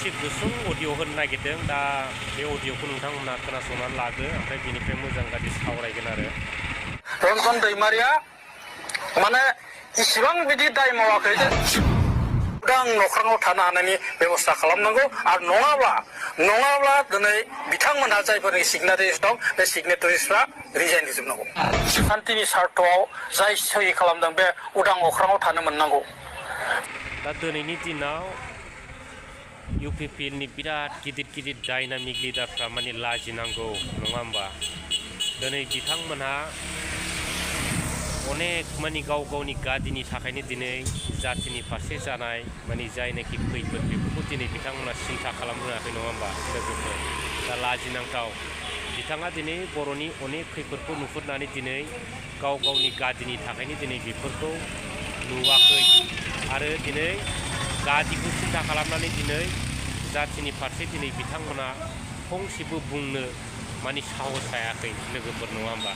एसे गुसुं अडिअ होनो नागिरदों दा बे अडिअखौ नोंथांमोना खोनासंनानै लादो ओमफ्राय बेनिफ्राय मोजां गाज्रि सावरायगोन आरो रन्जन दैमारिया माने इसिबां बिदि दाय मावाखै जे उदां नख्राङाव थानो हानायनि बेबस्था खालामनांगौ आरो नङाब्ला दिनै बिथांमोनहा जायफोरनि सिगनेटारिस दं बे सिगनेटारिसफ्रा रिजाइन होजोबनांगौ शान्तिनि सार्थआव जाय सहि खालामदों बे उदां अख्राङाव थानो मोननांगौ दा दिनैनि दिनाव UPPLनि बिराद गिदिर डायनामिक लिडारफ्रा माने लाजिनांगौ नङा होमबा दिनै बिथांमोनहा अनेक माने गाव गावनि गादिनि थाखायनो दिनै जाथिनि फारसे जानाय माने जायनाखि खैफोद बेफोरखौ दिनै बिथांमोना सिन्था खालामरोङाखै नङा होमबा लोगोफोर दा लाजिनांथाव बिथाङा दिनै बर'नि अनेक खैफोदखौ नुहुरनानै दिनै गाव गावनि गादिनि थाखायनो दिनै बेफोरखौ नुवाखै आरो दिनै गादिखौ सिन्था खालामनानै दिनै जाथिनि फारसे दिनै बिथांमोना फंसेबो बुंनो माने साहस हायाखै लोगोफोर नङा होमबा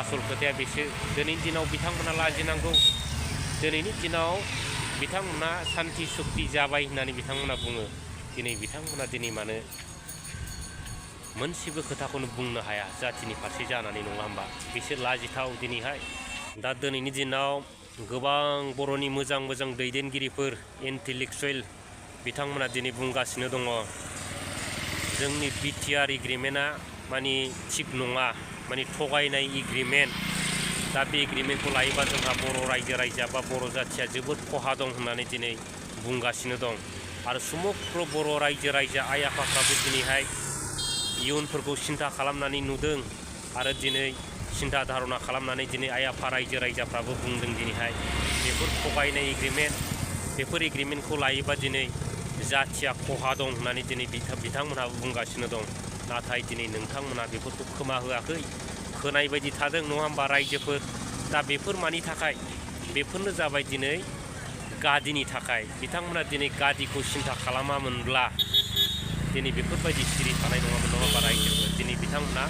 आसल खोथाया बेसो दिनैनि दिनाव बिथांमोना लाजिनांगौ दिनैनि दिनाव बिथांमोना सान्थि सुक्ति जाबाय होननानै बिथांमोना बुङो दिनै बिथांमोना दिनै मानो मोनसेबो खोथाखौनो बुंनो हाया जाथिनि फारसे जानानै नङा होमबा बिसोर लाजिथाव दिनैहाय दा दिनैनि दिनाव गोबां बर'नि मोजां दैदेनगिरिफोर इन्टेलेक्सुवेल बिथांमोना दिनै बुंगासिनो दङ जोंनि बिटिआर एग्रिमेन्टआ माने थिग नङा माने थगायनाय एग्रिमेन्ट दा बे एग्रिमेन्टखौ लायोबा जोंहा बर' रायजोआ बा बर' जाथिया जोबोद खहा दं होननानै दिनै बुंगासिनो दं आरो समग्र बर' रायजो आइ आफाफ्राबो दिनैहाय इयुनफोरखौ सिन्था खालामनानै नुदों आरो दिनै सिन्था धारना खालामनानै दिनै आइ आफा रायजोफ्राबो बुंदों दिनैहाय बेफोर थगायनाय एग्रिमेन्ट बेफोर एग्रिमेन्टखौ लायोबा दिनै जाथिया खहा दं होननानै दिनै बिथांमोनहाबो बुंगासिनो दं नाथाय दिनै नोंथांमोना बेफोरखौ खोमा होआखै खोनाय बायदि थादों नङा होमबा रायजोफोर दा बेफोर मानि थाखाय बेफोरनो जाबाय दिनै गादिनि थाखाय बिथांमोना दिनै गादिखौ सिन्था खालामामोनब्ला दिनै बेफोरबायदि सिरि थानाय नङामोन नङा होमबा रायजोफोर दिनै बिथांमोना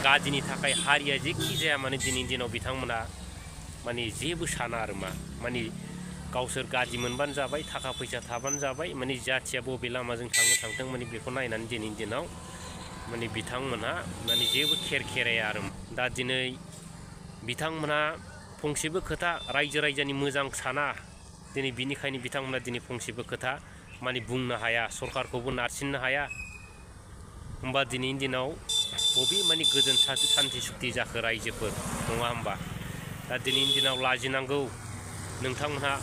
गादिनि थाखाय हारिया जेखि जाया माने दिनैनि दिनाव बिथांमोना माने जेबो साना आरो माने गावसोर गादि मोनबानो जाबाय थाखा फैसा थाबानो जाबाय माने जाथिया बबे लामाजों थांथों माने बेखौ नायनानै दिनैनि दिनाव माने बिथांमोनहा माने जेबो खेराया आरो दा दिनै बिथांमोनहा फंसेबो खोथा रायजोनि मोजां साना दिनै बिनिखायनो बिथांमोना दिनै फंसेबो खोथा माने बुंनो हाया सरकारखौबो नारसिननो हाया होमबा दिनैनि दिनाव बबे माने गोजोन सान्थि सुक्ति जाखो रायजोफोर नङा होमबा दा दिनैनि दिनाव लाजिनांगौ नोंथांमोनहा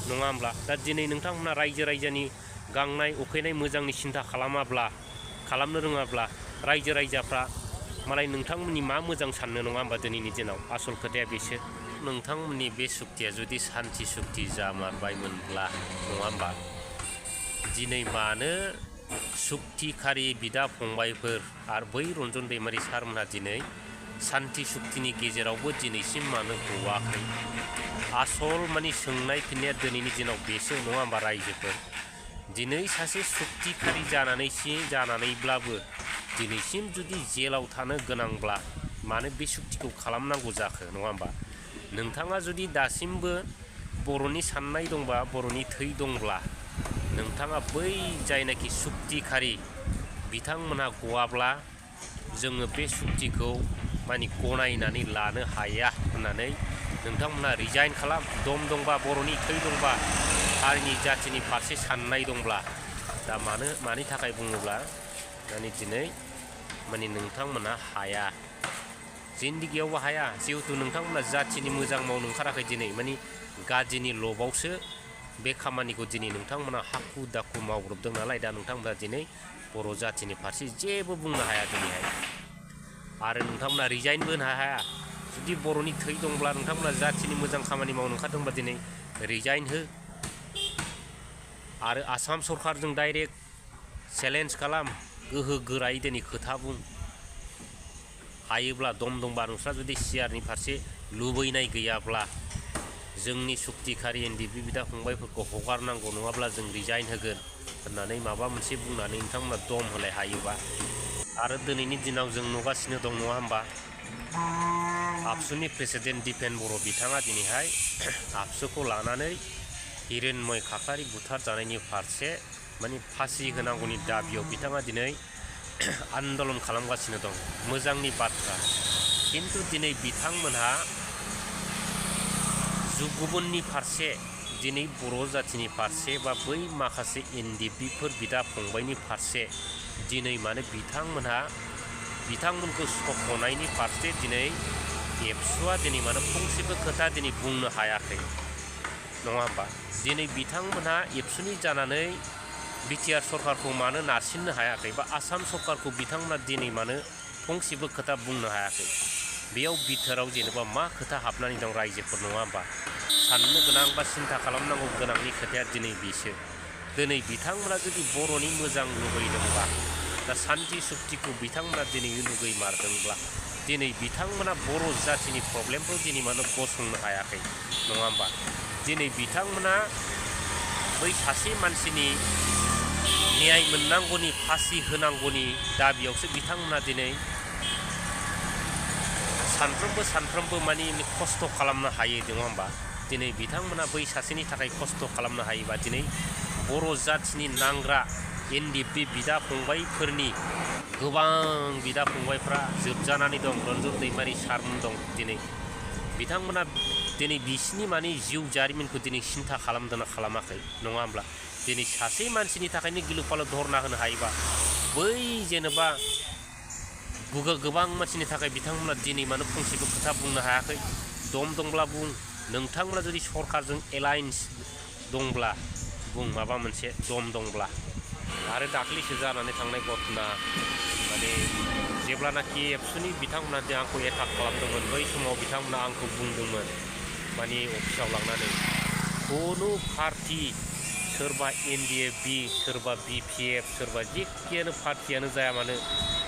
नङा होमब्ला दा दिनै नोंथांमोनहा रायजोनि गांनाय उखैनाय मोजांनि सिन्था खालामनो रोङाब्ला रायजोफ्रा मालाय नोंथांमोननि मा मोजां साननो नङा होमबा दिनैनि दिनाव आसल खोथाया बेसो नोंथांमोननि बे सुक्तिया जुदि सान्थि सुक्ति जामारबायमोनब्ला नङा होमबा दिनै मानो सुक्तिखारि बिदा फंबायफोर आरो बै रन्जन दैमारि सारमोनहा दिनै सान्थि सुक्तिनि गेजेरावबो दिनैसिम मानो गवाखै आसल माने सोंनाय फिननाया दिनैनि दिनाव बेसो नङा होमबा रायजोफोर दिनै सासे सुक्तिखारि जानानैब्लाबो दिनैसिम जुदि जेलाव थानो गोनांब्ला मानो बे सुक्तिखौ खालामनांगौ जाखो नङा होमबा नोंथाङा जुदि दासिमबो बर'नि साननाय दंबा बर'नि थै दंब्ला नोंथाङा बै जायनाखि सुक्तिखारि बिथांमोनहा गवाब्ला जोङो बे सुक्तिखौ माने गनायनानै लानो हाया होननानै नोंथांमोनहा रिजाइन खालाम दम दंबा बर'नि थै दंबा हारिनि जाथिनि फारसे साननाय दंब्ला दा मानि थाखाय बुङोब्ला माने दिनै माने नोंथांमोनहा हाया जिन्दगियावबो हाया जिहेतु नोंथांमोना जाथिनि मोजां मावनो ओंखाराखै दिनै माने गादिनि लबावसो बे खामानिखौ दिनै नोंथांमोना हाखु दाखु मावग्रोबदों नालाय दा नोंथांमोना दिनै बर' जाथिनि फारसे जेबो बुंनो हाया दिनैहाय आरो नोंथांमोना रिजाइनबो होनो हाया जुदि बर'नि थै दंब्ला नोंथांमोना जाथिनि मोजां खामानि मावनो ओंखारदोंबा दिनै रिजाइन हो आरो आसाम सरकारजों डाइरेक्ट चेलेन्ज खालाम गोहो गोरायै दिनै खोथा बुं हायोब्ला दम दंबा नोंस्रा जुदि सियारनि फारसे लुबैनाय गैयाब्ला जोंनि सुक्तिखारि एनडिपि बिदा फंबायफोरखौ हगारनांगौ नङाब्ला जों रिजाइन होगोन होननानै माबा मोनसे बुंनानै नोंथांमोना दम होलाय हायोबा आरो दिनैनि दिनाव जों नुगासिनो दं नङा होमबा आबसुनि प्रेसिडेन्ट दिपेन बर' बिथाङा दिनैहाय आबसुखौ लानानै हिरण्मय खाख्लारि बुथारजानायनि फारसे माने फासि होनांगौनि दाबियाव बिथाङा दिनै आन्दलन खालामगासिनो दं। मोजांनि बाथ्रा, खिन्थु दिनै बिथांमोनहा गुबुननि फारसे दिनै बर' जाथिनि फारसे बा बै माखासे एनडिएफबिफोर बिदा फंबायनि फारसे दिनै माने बिथांमोनखौ सख'नायनि फारसे दिनै एबसुआ दिनै माने फंसेबो खोथा दिनै बुंनो हायाखै, नङा होमबा? दिनै बिथांमोनहा एबसुनि जानानै बिटिआर सरकारखौ मानो नारसिननो हायाखै बा आसाम सरकारखौ बिथांमोना दिनै मानो फंसेबो खोथा बुंनो हायाखै? बेयाव बिथोराव जेनेबा मा खोथा हाबनानै दं रायजोफोर, नङा होमबा? साननो गोनां बा सिन्था खालामनांगौ गोनांनि खोथाया दिनै बेसो। दिनै बिथांमोना जुदि बर'नि मोजां लुबैदोंब्ला, दा सान्थि सुक्तिखौ बिथांमोना दिनै लुगैमारदोंब्ला, दिनै बिथांमोना बर' जाथिनि प्रब्लेमखौ दिनै मानो गसंनो हायाखै, नङा होमबा? दिनै बिथांमोना बै सासे मानसिनि न्याय मोननांगौनि, फासि होनांगौनि दाबियावसो बिथांमोना दिनै सानफ्रोमबो माने खस्थ' खालामनो हायो, नङा होमबा? दिनै बिथांमोना बै सासेनि थाखाय खस्थ' खालामनो हायोबा दिनै बर' जाथिनि नांग्रा एनडिएफबि बिदा फंबायफोरनि गोबां बिदा फंबायफ्रा जोबजानानै दं। रन्जन दैमारि सारमोन दं। दिनै बिथांमोना दिनै बिसिनि माने जिउ जारिमिनखौ दिनै सिन्था खालामदोंना खालामाखै, नङा होमब्ला? दिनै सासे मानसिनि थाखायनो गिलु फालु धरना होनो हायोबा बै जेनेबा गोबां मानसिनि थाखाय बिथांमोना दिनै मानो फंसेबो खोथा बुंनो हायाखै? दम दंब्ला बुं, नोंथांमोना जुदि सरकारजों एलायन्स दंब्ला बुं, माबा मोनसे दम दंब्ला। आरो दाख्लैसो जानानै थांनाय घटना, माने जेब्लानाखि एबसुनि बिथांमोना आंखौ एटाक खालामदोंमोन, बै समाव बिथांमोना आंखौ बुंदोंमोन माने अफिसाव लांनानै खुनु पार्टि, सोरबा एनडिएफबि, सोरबा बिपिएफ, सोरबा जेखियानो पार्टियानो जाया मानो,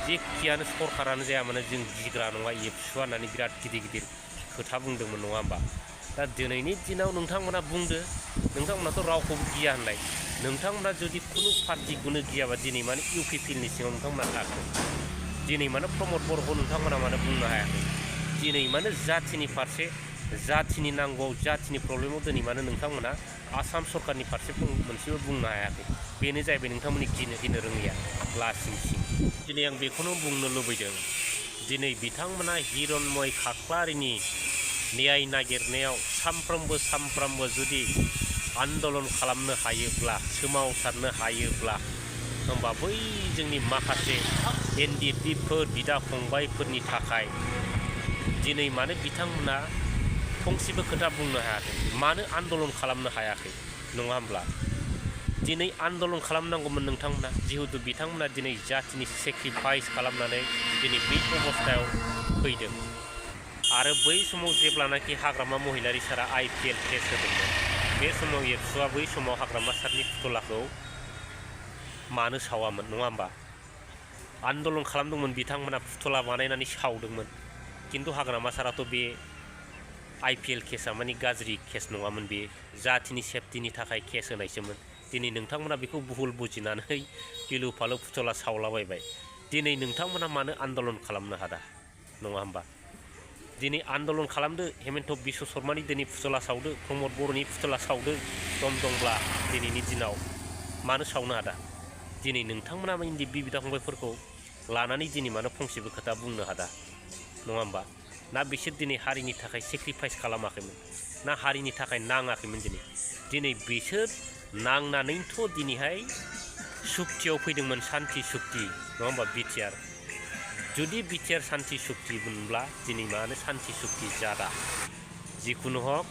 जेखियानो सरकारानो जाया मानो, जों गिग्रा नङा एबसुआ होननानै बिराद गिदिर खोथा बुंदोंमोन, नङा होमबा? दा दिनैनि दिनाव नोंथांमोना बुंदो, नोंथांमोनाथ' रावखौबो गिया होनलाय। नोंथांमोना जुदि खुनु पार्टिखौनो गियाबा दिनै मानो इउपिपिएलनि सिङाव नोंथांमोना थाखो? दिनै मानो प्रमद बर'खौ नोंथांमोना मानो बुंनो हायाखै? दिनै मानो जाथिनि फारसे, जाथिनि नांगौआव, जाथिनि प्रब्लेमाव दिनै मानो नोंथांमोना आसाम सरकारनि फारसे मोनसेबो बुंनो हायाखै? बेनो जाहैबाय नोंथांमोननि गिनो रोङैया लासिं सिं। दिनै आं बेखौनो बुंनो लुबैदों, दिनै बिथांमोना हिरण्मय खाख्लारिनि न्याय नागिरनायाव सामफ्रामबो जुदि आन्दलन खालामनो हायोब्ला, सोमावसारनो हायोब्ला, होमबा बै जोंनि माखासे एनडिएफबिफोर बिदा फंबायफोरनि थाखाय दिनै मानो बिथांमोना फंसेबो खोथा बुंनो हायाखै? मानो आन्दलन खालामनो हायाखै, नङा होमब्ला? दिनै आन्दलन खालामनांगौमोन नोंथांमोना, जिहेतु बिथांमोना दिनै जातिनि सेक्रिफाइस खालामनानै दिनै बे अबस्थायाव फैदों। आरो बै समाव जेब्लानाखि हाग्रामा महिलारि सारा IPL केस होदोंमोन, बे समाव एबसुआ बै समाव हाग्रामा सारनि फुथुलाखौ मानो सावामोन, नङा होमबा? आन्दलन खालामदोंमोन बिथांमोना, फुथुला बानायनानै सावदोंमोन। खिन्थु हाग्रामा साराथ' बे IPL केसा माने गाज्रि केस नङामोन, बे जातिनि सेफटिनि थाखाय केस होनायसोमोन। दिनै नोंथांमोना बेखौ भुल बुजिनानै गिलु फालु फुथुला सावलाबायबाय। दिनै नोंथांमोना मानो आन्दलन खालामनो हादा, नङा होमबा? दिनै आन्दलन खालामदो, हेमन्त बिश्व शर्मानि दिनै फुथुला सावदो, प्रमद बर'नि फुथुला सावदो, दम दंब्ला दिनैनि दिनाव मानो सावनो हादा? दिनै नोंथांमोना एनडिएफबि बिदा फंबायफोरखौ लानानै दिनै मानो फंसेबो खोथा बुंनो हादा, नङा होमबा? ना बिसोर दिनै हारिनि थाखाय सेक्रिफाइस खालामाखैमोन, ना हारिनि थाखाय नाङाखैमोन? दिनै बिसोर नांनानैथ' दिनैहाय सुक्तियाव फैदोंमोन, सान्थि सुक्ति, नङा होमबा? बिटिआर जुदि बिटिआर सान्थि सुक्ति मोनब्ला दिनै मानो सान्थि सुक्ति जादा? जिखुनु हक,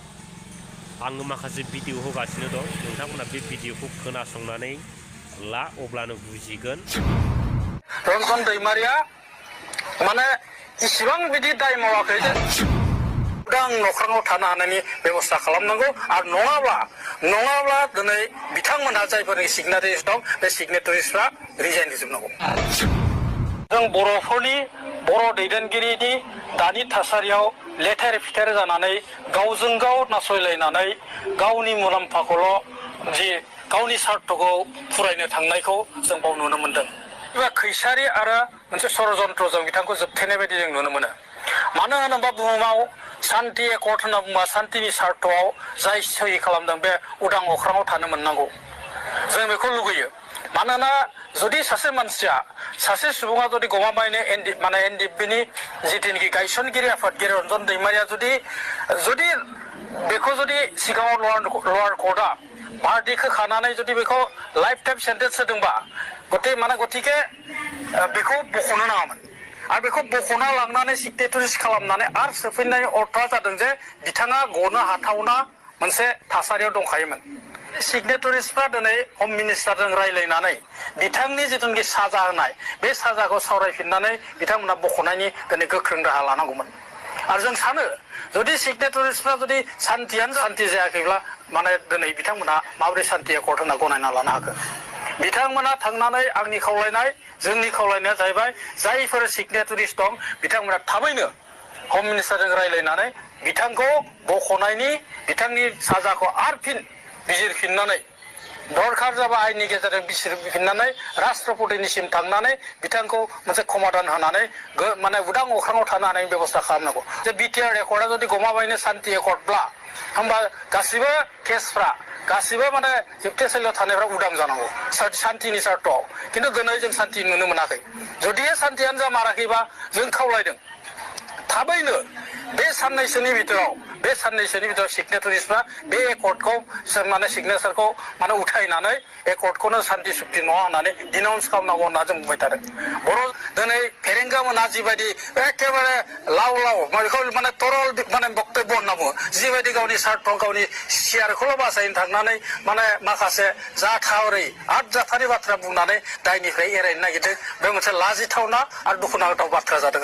आङो माखासे भिडिअ होगासिनो दं, नोंथांमोना बे भिडिअखौ खोनासंनानै ला, अब्लानो बुजिगोन। रन्जन दैमारिया माने इसिबां बिदि दाय मावाखै जे उदां अख्राङाव थानो हानायनि बेबस्था खालामनांगौ। आरो नङाब्ला दिनै बिथांमोनहा जायफोरनि सिगनेटारिस दं, बे सिगनेटारिसफ्रा रिजाइन होजोबनांगौ। जों बर'फोरनि, बर' दैदेनगिरिनि दानि थासारियाव लेथेर फिथेर जानानै गावजों गाव नासयलायनानै गावनि मुलाम्फाखौल' जि गावनि सार्थखौ फुरायनो थांनायखौ जों बाव नुनो मोन्दों। एबा खैसारि आरो मोनसे षड़यन्त्रजों बिथांखौ जोबथेनाय बायदि जों नुनो मोनो। मानो होनोबा बुहुमाव सान्ति एकर्ड होनना बुङोबा सान्तिनि सार्थआव जाय सहि खालामदों बे उदां अख्राङाव थानो मोननांगौ, जों बेखौ लुगैयो। मानोना जुदि सासे मानसिया सासे सुबुङा जुदि गमामायैनो एनडिएफबिनि जिथुनिखि गायसनगिरि आफादगिरि रन्जन दैमारिया जुदि बेखौ जुदि सिगाङाव लवार कर्टआ भार्डिक्ट होखानानै जुदि बेखौ लाइफ टाइम सेन्टेन्स होदोंबा गतिके बेखौ बख'नो नाङामोन आरो बेखौ बख'ना लांनानै सिगनेटरिस खालामनानै आरो सोफिननायनि अर्थआ जादों जे बिथाङा गनो हाथावना मोनसे थासारियाव दंखायोमोन सिगनेटरिसफ्रा दिनै हम मिनिस्टारजों रायज्लायनानै बिथांनि जिथुनाखि साजा होनाय बे साजाखौ सावरायफिननानै बिथांमोना बख'नायनि दिनै गोख्रों राहा लानांगौमोन आरो जों सानो जुदि सिगनेटरिसफ्रा जुदि सान्थि जायाखैब्ला दिनै बिथांमोना माबोरै सान्थि एकर्ड होना गनायना लानो हाखो बिथांमोना थांनानै आंनि खावलायनाय जोंनि खावलायनाया जाहैबाय जायफोर सिगनेटरिस दं बिथांमोना थाबैनो हम मिनिस्टारजों रायज्लायनानै बिथांखौ बख'नायनि बिथांनि साजाखौ आरो फिन बिजिरफिननानै दरखार जाबा आयेननि गेजेरजों बिजिरफिननानै राष्ट्रपतिनिसिम थांनानै बिथांखौ मोनसे समाधान होनानै उदां अख्राङाव थानो हानायनि बेबस्था खालामनांगौ जे बिटिआर एकर्डआ जुदि गमामायैनो सान्थि एकर्डब्ला होमबा गासिबो केसफ्रा गासिबो जोबथेसालियाव थानायफ्रा उदां जानांगौ सान्थिनि सार्तआव खिन्थु दिनै जों सान्थि नुनो मोनाखै जुदि सान्थियानो जामाराखैबा जों खावलायदों थाबैनो बे साननैसोनि भितराव सिगनेटरिसफ्रा बे एकर्डखौ सिगनेसारखौ उथायनानै एकर्डखौनो सान्थि सुक्ति नङा होननानै डिनाउन्स खालामनांगौ होनना जों बुंबाय थादों बर' दिनै फेरेंगा मोना जिबायदि एखेबारे लाव बेखौ तरल बक्तब्य होनना बुङो जिबायदि गावनि सार्थ गावनि सियारखौल' बासायनो थांनानै माखासे जाथावै आदजाथारि बाथ्रा बुंनानै दायनिफ्राय एरायनो नागिरदों बे मोनसे लाजिथावना आरो दुखुनांथाव बाथ्रा जादों